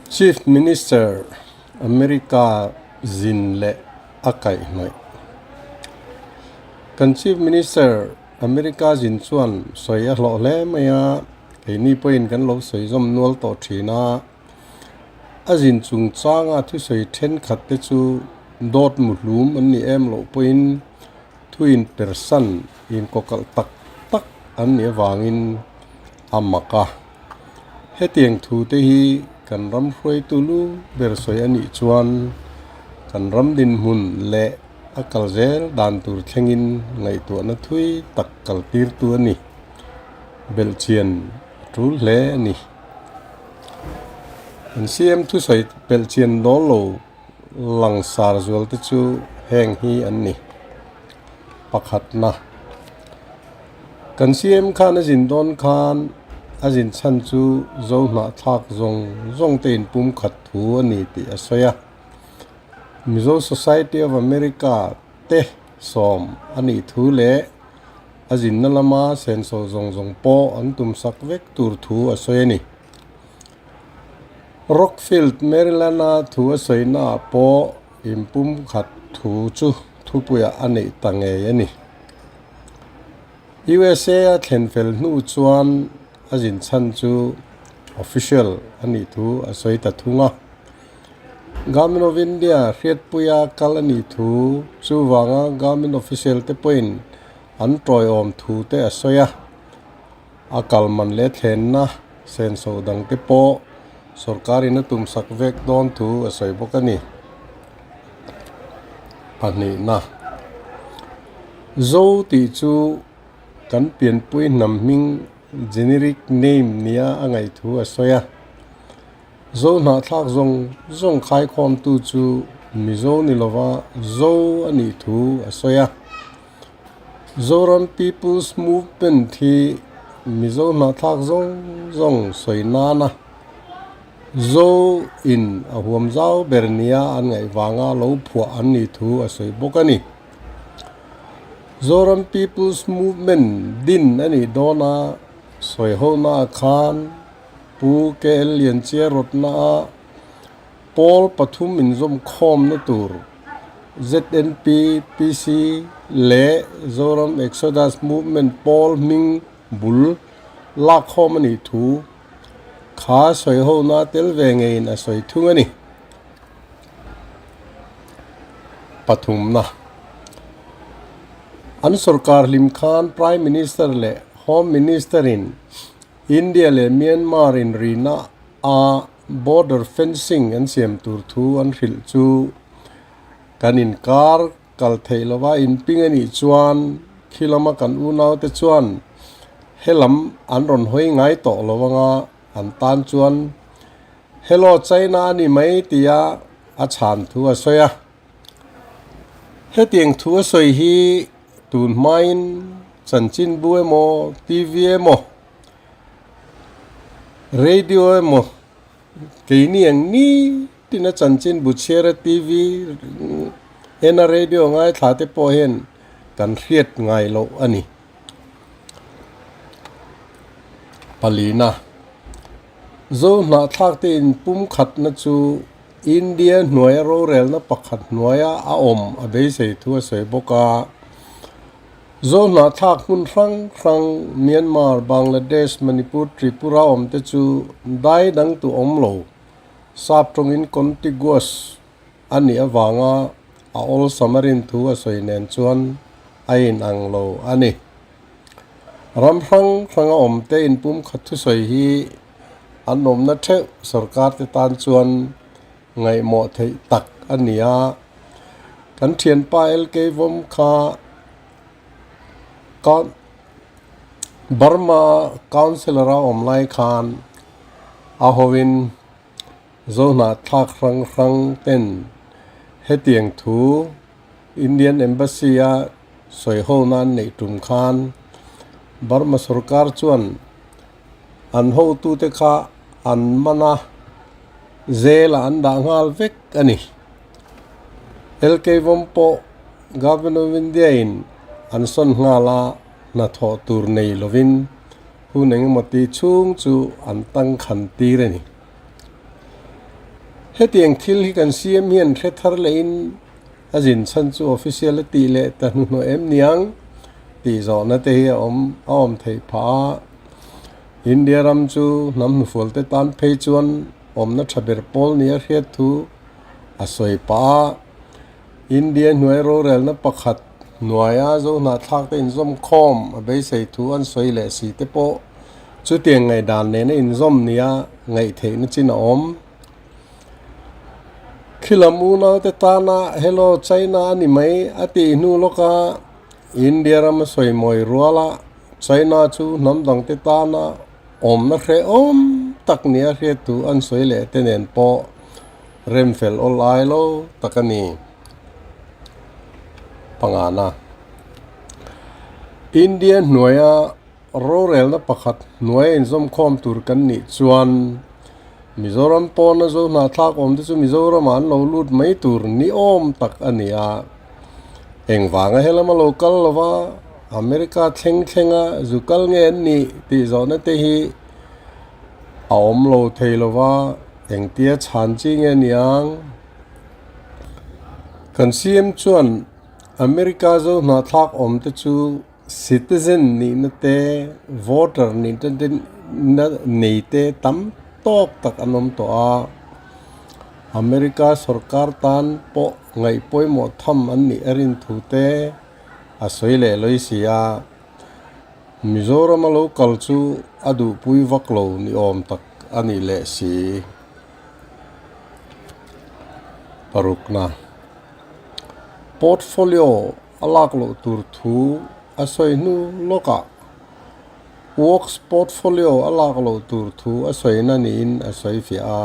Chief Minister America zin leh a kaihhnawih. Kan Chief Minister America zin chuan sawi a hlawh hle mai a, keini pawhin kan lo sawi zawm nual tawh thin a. A zin chungchanga thusawi thenkhat te chu dawt muhlum an ni em loh pawhin thuin persan inkawkalh tak tak an nih avangin a mak a. Hetiang thu te hi kan ram hruaitu lu ber sawi a nih chuan kan ram dinhmun leh a kal zel dan tur thlengin ngaihtuahna thui tak kal tirtu a ni. Belhchian a tul hle a ni. Kan CM thusawi belhchian dawl lo langsar zual te chu heng hi an ni. Pakhatna, kan CM khan a zin dawn khan a zin chhan chu zo hnahthlak zawng zawng te inpum khat thu a ni tih a sawi a. Mizo Society of America te sawm a nih thu leh a zinna lama senso zawng zawng pawh an tumsak vek tur thu a sawi a ni. Rockfield, Maryland-a thu a sawinaah pawh inpumkhat thu chu thupuiah a neih ta ngei a ni. USA a thlen fel hnu chuan a zin chhan chu official a nih thu a sawi ta thung a. Government of India hriatpuia kal a nih thu chuvanga government official te pawhin an tawiawm thu te a sawi a. A kal man leh thlenna senso dangte pawh sorkarin a tumsak vek dawn thu a sawi bawk a ni. Pahnihna, Zo tih chu kan pianpui hnam hming generic name nia a ngaih thu a sawi a. Zo hnahthlak zawng zawng khaikhawmtu chu Mizo ni lova Zo a nih thu a sawi a. Zoram People's Movement hi Mizo hnahthlak zawng zawng sawi nana Zo in a huam zau ber nia an ngaih vanga lo phuah an nih thu a sawi bawk a ni. Zoram People's Movement din a nih dawna sawi hona khan Pu KL Lianchia rawtna a Pawl pathum inzawmkhawmna tur ZNP, PC leh Zoram Exodus Movement pawl hming bul lakkhawm a nih thu kha sawihona tel ve ngeiin a sawi thung a ni. Pathumna, An sorkar hlim khan Prime Minister leh Home Minister-in India leh Myanmar inrina a Border fencing an siam tur thu an hrilh chu kan inkar kal theih lova inping a nih chuan khi lama kan unaute chuan helam an rawn hawi ngai tawh lo anga an tan chuan Hello China a ni mai tia a chhan thu a sawi a. Hetiang thu a sawi hi tun hmain chanchinbu emaw TV emaw Radio emaw keini ang ni tina chanchin bu chhiara TV ena radio ngaithla te pawh hian kan hriat ngai loh a ni. Palina, Zo hnahthlak te in pumkhatna chu India hnuaia rorelna pakhat hnuaia a awm a beisei thu a sawi bawk a. Zo hnahthlak hmun hrang hrang Myanmar, Bangladesh, Manipur, Tripura awm te chu dai dang tu awm lo, sap tawngin contiguous a nih avanga a awlsam a rin thu a sawi nen chuan a inang lo a ni. Ram hrang hranga awm te inpumkhat thusawi hi an awmna theuh sorkar te tan chuan ngaihmawh theih tak a ni a, kan thianpa LK Vawm kha Burma councillor a awm lai khan a hoin Zohnahthlak hrang hrang ten hetiang thu Indian Embassy a sawi ho nan neih tum khan Burma sorkar chuan an hotute kha an man a, zelah an dah nghal vek a ni. LK Vawm pawh Government of India in an sawn nghal a, hnathawh tur nei lovin hun engemaw ti chhung chu an tangkhan tir a ni. Hetiang thil hi kan CM hian hre thar lehin a zin chhan chu official a tih leh ta hnuhnawh em niang tih zawhna te hi a awm a awm theih phah a. India ram chu hnam hnufual te tan phei chuan awmna tha ber pawl nia hriat thu a sawi pah a. India hnuai rorelna pakhat hnuaia Zohnahthlak te inzawm khawm a beisei thu an sawi leh si te pawh chutiang ngaihdan nena inzawm nia ngaihtheihna chin a awm. Khilam unaute tana Hello China a ni mai a tih hnu lawka India rama sawi mawi ruala China chu hnam dangte tana awmna hrehawm tak nia hriat thu an sawi leh te nen pawh Remfel awl ai lo tak a ni. Pangana. India hnuaia rorelna pakhat hnuaia inzawmkhawm tur kan nih chuan Mizoram pawna zo hnahthlak awmte chu Mizoramah an lo lut mai tur ni awm tak a ni a. Engvanga helama lo kal lova America thleng thlenga zu kal nge an nih tih zawhna te hi a awm lo thei lova. Engtia chhan chi nge niang? Kan CM chuan America zo hnahthlak awm te chu citizen nihna te, voter nihna te nei te tam tawk tak an awm tawh a. America sorkar tan pawh ngaih pawimawh tham an nih a rin thu te a sawi leh lawi si a. Mizorama lo kal chu a duhpui vak lo ni awm tak a nih leh si. Parukna, Portfolio a lak loh tur thu a sawi hnu lawkah Works portfolio a lak loh tur thu a sawina niin a sawi fiah a.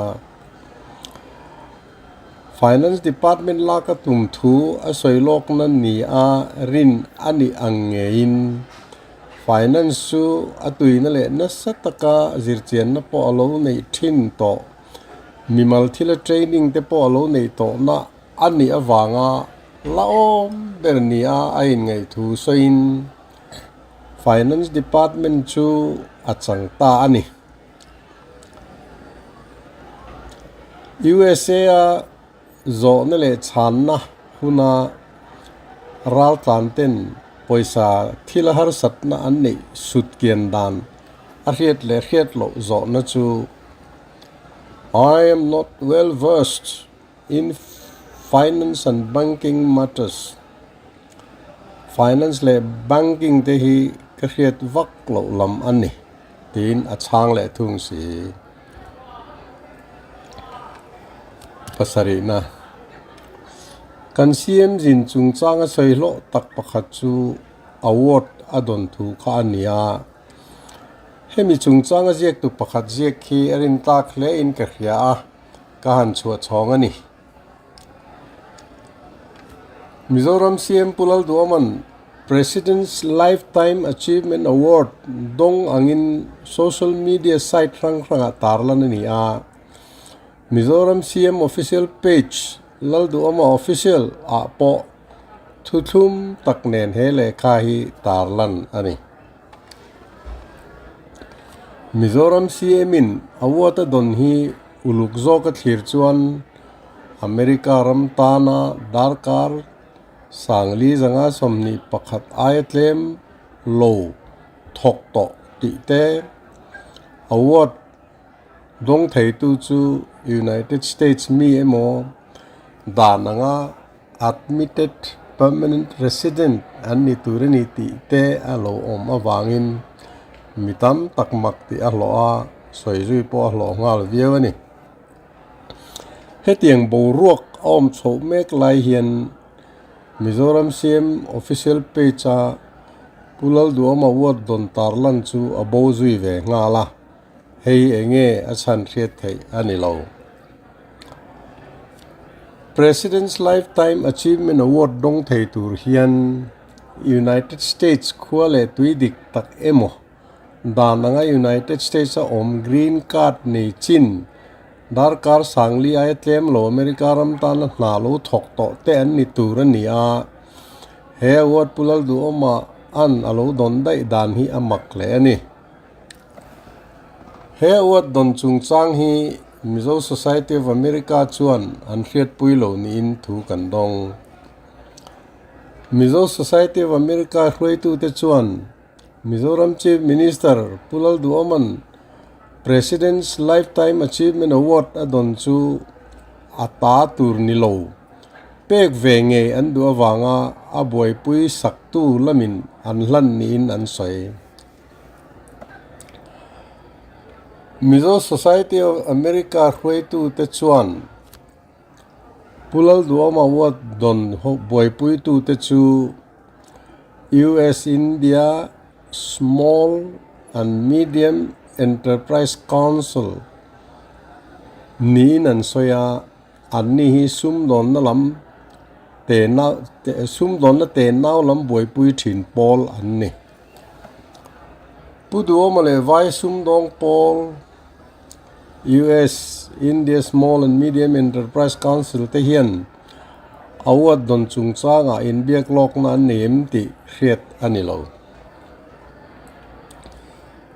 Finance Department lak a tum thu a sawi lawkna ni a rin a nih ang ngeiin Finance chu a tuina leh nasa taka zirchianna pawh a lo neih thin tawh, mimal thila training te pawh a lo neih tawhna a nih avanga la awm ber nia a inngaih thu sawiin Finance Department chu a chang ta a ni. USA-a zawhna leh chhanna huna raltlanten pawisa thil a harsatna an neih sut kian dan a hriat leh hriat loh zawhna chu I am not well versed in finance and banking matters, Finance leh banking te hi ka hriat vak loh lam a ni. Tiin a chhang leh thung si. Pasarihna, Kan CM zin chungchanga sawi hlawh tak pakhat chu award a dawn thu kha a ni a. Hemi chungchanga ziaktu pakhat ziak khi a rintlak hle in ka hria a, ka han chhuah chhawng a ni. Mizoram CM Pu Lalduaman President's Lifetime Achievement Award dawng angin social media site hrang hrangah tarlan a ni a. Mizoram CM official page Lalduama Official ah pawh thuthlum tak nen he lehkha hi tarlan a ni. Mizoram CM in award a dawn hi uluk zawka thlir chuan America ram tana darkar sangli zanga 21 aia tlem lo thawk tawh tih te award dawng theitu chu United States mi emaw dan anga admitted permanent resident an ni tur a ni tih te a lo awm avangin mi tam tak mak tih a hlawh a, sawi zui pawh a hlawh nghal viau a ni. Hetiang boruak a awm chhoh mek lai hian Mizoram CM official page a Pu Lalduhawma ward dawn tarlan chu a bo zui ve nghal a, hei enge a chhan hriat theih a ni lo. President's Lifetime Achievement Award dawng thei tur hian United States khua leh tui dik tak emaw Dan anga United States a awm green card nei chin darkar sangli aia tlem lo America ram tana hna lo thawk tawh te an ni tur a ni a. He award Pu Lalduhawma an a lo dawn daih dan hi a mak hle a ni. He award dawn chungchang hi Mizo Society of America chuan an hriatpui lo niin thu kan dawng. Mizo Society of America hruaitute chuan Mizoram Chief Minister Pu Lalduhoma'n President's Lifetime Achievement Award a dawn chu a ta tur ni lo pek ve ngei an duh avanga a buaipui saktu lamin an hlan niin an sawi. Mizo Society of America hruaitute chuan Pu Lalduhoma Award dawn buaipuitute chu US India Small and Medium Enterprise Council niin an sawi a, anni hi sumdawnna lam te sumdawnna tenau lam buaipui thin pawl an ni. Pu Duhoma leh Vai sumdawng pawl US India Small and Medium Enterprise Council te hian award dawn chungchangah inbiak lawkna an nei em tih hriat a ni lo.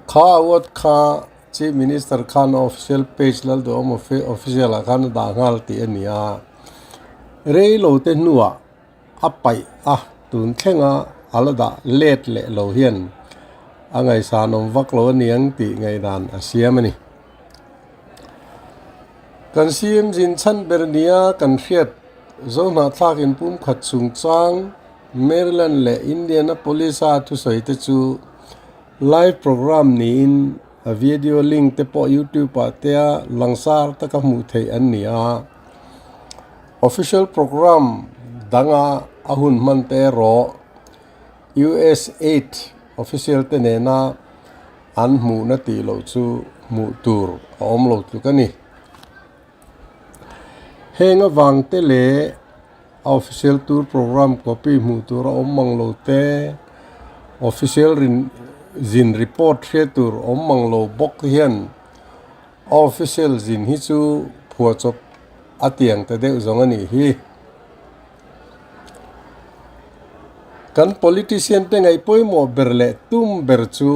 Kha award kha Chief Minister khan a official page Lalduhawm Official ah khan a dah nghal tih a ni a, rei lo te hnuah a paih a, tun thlenga a la dah let leh lo hian a ngaihsanawm vak lo a niang tih ngaihdan a siam a ni. Kan CM zin chhan ber nia kan hriat Zohnahthlak inpumkhat chungchang Maryland leh Indianapolis-a thusawi te chu live program niin a video link te pawh YouTube-ah te a langsar taka hmuh theih an ni a. Official program danga a hun hman te erawh USAID official te nena an hmuhna tih loh chu hmuh tur a awm lo tluk a ni. Heng avang te leh a official tour program copy hmuh tur a awm mang lo te, official zin report hriat tur awm mang lo bawk hian A official zin hi chu phuahchawp a tiang ta deuh zawng a nih hi. Kan politician te ngaih pawimawh ber leh tum ber chu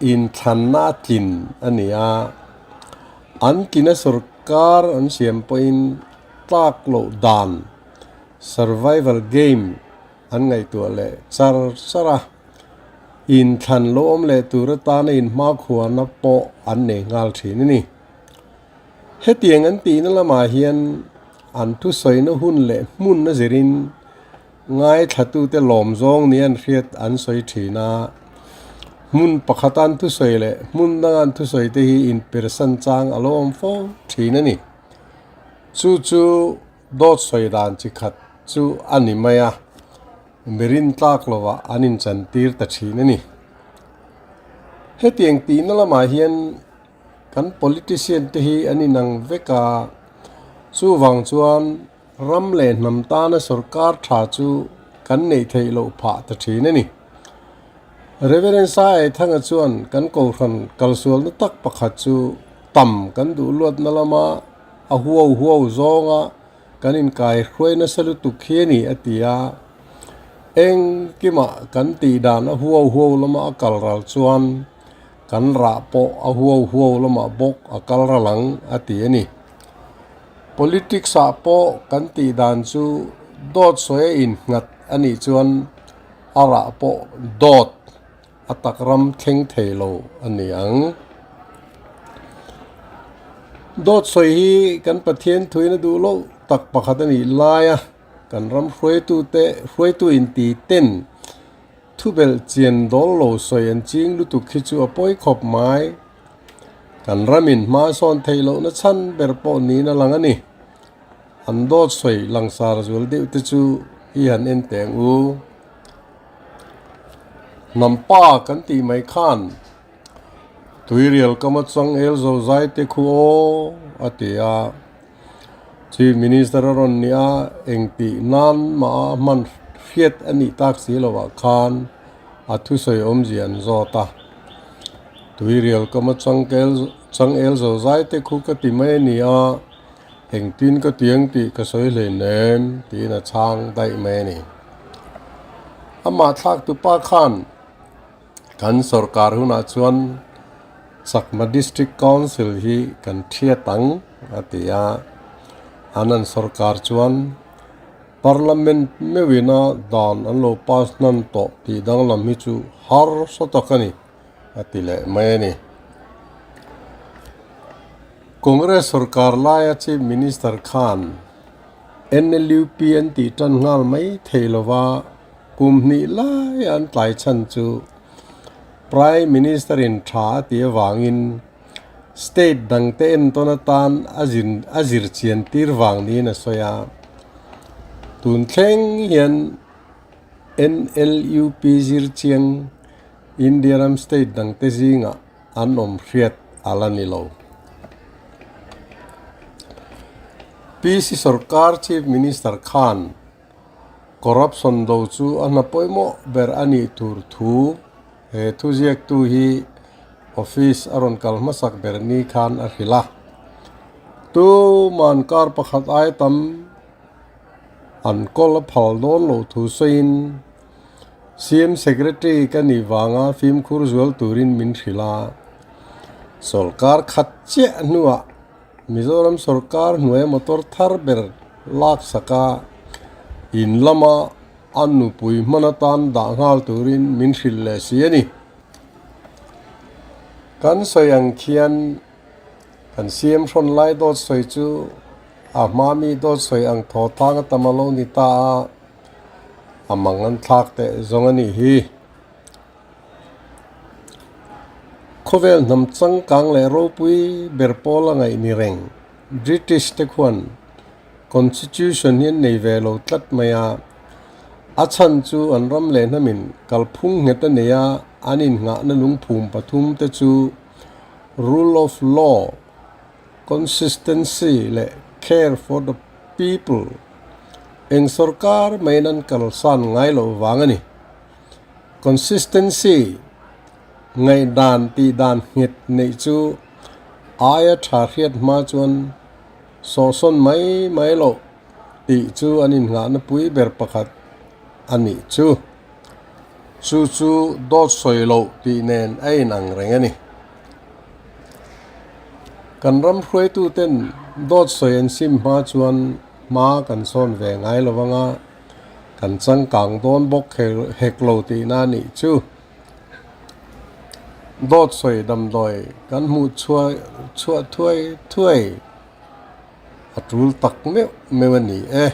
inthlanna a tlin a ni a, an tlina sorkar an siam pawhin tlak loh dan survival game an ngaihtuah leh char char a. Inthlan lo awm leh tur atana inhmakhuana pawh an nei nghal thin a ni. Hetiang an tihna lamah hian an thusawina hun leh hmun a zirin ngaithlatute lawm zawng nia an hriat an sawi thin a. Hmun pakhata an thusawi leh hmun danga an thusawi te hi inpersan chang a lo awm fo thin a ni. Chu chu dawt sawi dan chi khat chu a ni mai a. Mirin tlak lovah an inchantir ta thin a ni. Hetiang tihna lamah hian kan politician te hi an inang vek a, chuvang chuan ram leh hnam tana sorkar tha chu kan neih theih loh phah ta thin a ni. Reverend Sai Thanga chuan kan kohhran kalsualna tak pakhat chu tam kan duh luatna lama a huau huau zawnga Kan inkai hruai nasa lutuk hi a ni, a ti a. Engkimah kan tih dan a huau huau lama a kal ral chuan kan rah pawh a huau huau lamah bawk a kal ral ang, a ti a ni. Politics-ah pawh kan tih dan chu dawt sawi a innghat a nih chuan a rah pawh dawt a tak ram thleng thei lo a ni ang. Dawt sawi hi kan Pathian thuin a duh loh tak pakhat a nih lai a, kan ram hruaitute hruaitu inti ten thubelh chian dawl lo sawi an ching lutuk hi chu a pawi khawp mai. Kan ramin hma sawn theih lohna chhan ber pawh niin a lang a ni. An dawt sawi langsar zual deuh te chu i han en teh ang u. Hnam pa kan tih mai khan Tuirial kama changel zo zai te khu aw a ti a, Chief Minister a rawn nih a, engtih nan mah a hman hriat a nih tak si lovah khan a thusawi awmzia an zawt a. Tuirial kama changel changel zo zai te khu ka ti mai a ni a, engtin ka ti ang tih ka sawi hleinem tiin a chhang daih mai a ni. Amah thlak tupa khan kan sorkar hunah chuan Chakma District Council hi kan thiat ang. a ti a. An an sorkar chuan Parliament meuhina dan an lo pass hnan tawh tih danglam hi chu harsa tak a ni, a ti leh mai a ni. Congress sorkar laia Chief Minister khan NLUP an tih tan nghal mai thei lova kum hnih lai an tlai chhan chu Prime Minister in tha a tih avangin State dangte entawn atan a zin a zir chian tir vang niin a sawi a. Tun thleng hian NLUP zir chiang India ram state dangte zingah an awm hriat a la ni lo. PC Sarkar Chief Minister khan corruption do chu a hna pawimawh ber a nih tur thu he thuziaktu hi office a rawn kal hmasak ber ni khan a hrilh a. Tuman kar pakhat ai tam an kawl a phal dawn loh thu sawiin CM Secretary ka nih vanga fimkhur zual turin min hrilh a. Sawrkar khat chiah hnuah Mizoram sawrkar hnuaia motor thar ber laksak a, in lama a nupui hman atan dah nghal turin min hrilh leh si a ni. Kan sawi ang khian kan CM hrawn lai dawt sawi chu a hma mi dawt sawi ang thaw thang a tam a lo ni ta a. A mang an thlak teh zawng a nih hi. Khawvel hnam changkang leh ropui ber pawl a ngaih ni reng. British te khuan Constitution hi an nei ve lo tlat mai a. A chhan chu an ram leh hnamin kalphung nghet a nei a, an innghahna lungphum pathum te chu Rule of Law, Consistency leh Care for the People eng sorkar maiin an kalsan ngai loh vang a ni. Consistency, ngaihdan tih dan nghet neih chu aia tha hriat hma chuan sawhsawn mai mai loh tih chu an innghahna pui ber pakhat a nih chu. Chu chu dawt sawi loh tih nen a inang reng a ni. Kan ram hruaituten dawt sawi an sim hma chuan hma kan sawn ve ngai lo anga kan changkang dawn bawk hek lo tihna a nih chu. Dawt sawi damdawi kan hmuh chhuah chhuah thuai thuai a tul tak meuh meuh a ni e.